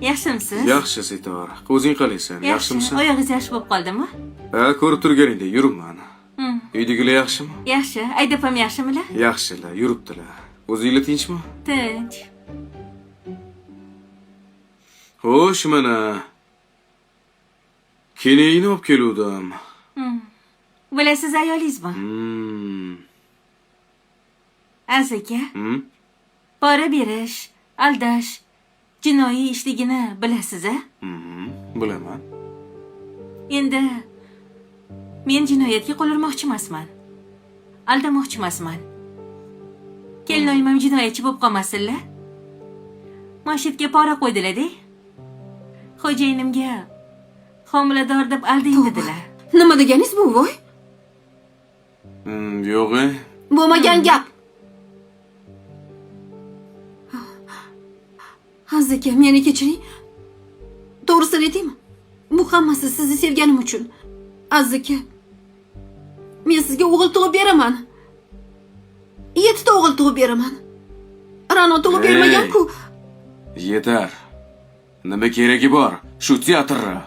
Yaxshimisiz? Yaxshi, Sitora. O'zing qalaysan? Yaxshimisan? Oyog'ingiz yaxshi bo'lib qoldimi? Ha, ko'rib turganingdek yuribman. Uydagilar yaxshimi? Yaxshi. Aydapam yaxshimilar? Yaxshilar, yuribdilar. O'zinglar tinchmi? Tinch. Xo'sh, mana. Keliningni olib keluvdim. Bilasiz ayolingizmi? Aziz aka, pora berish, aldash jinoiy ishligini bilasiz a? Bilaman. Endi men jinoyatga qo'l urmoqchi emasman. Aldamoqchi emasman. Kelinoyim ham jinoyatchi bo'lib qolmasinlar. Mashitga pora qo'ydilar-de. Xo'jayinimga homilador deb aldang dedilar. Nima deganingiz bu, voy? Yo'q, e. Bo'lmagan gap. Aziz aka, meni kechiring. To'g'risini aytaymi? Bu hammasi sizni sevganim uchun. Aziz aka, men sizga o'g'il tug'ib beraman. Yettita o'g'il tug'ib beraman. Ra'no tug'ib Ey! bermagan-ku. Yetar. Nima keragi bor shu teatrni?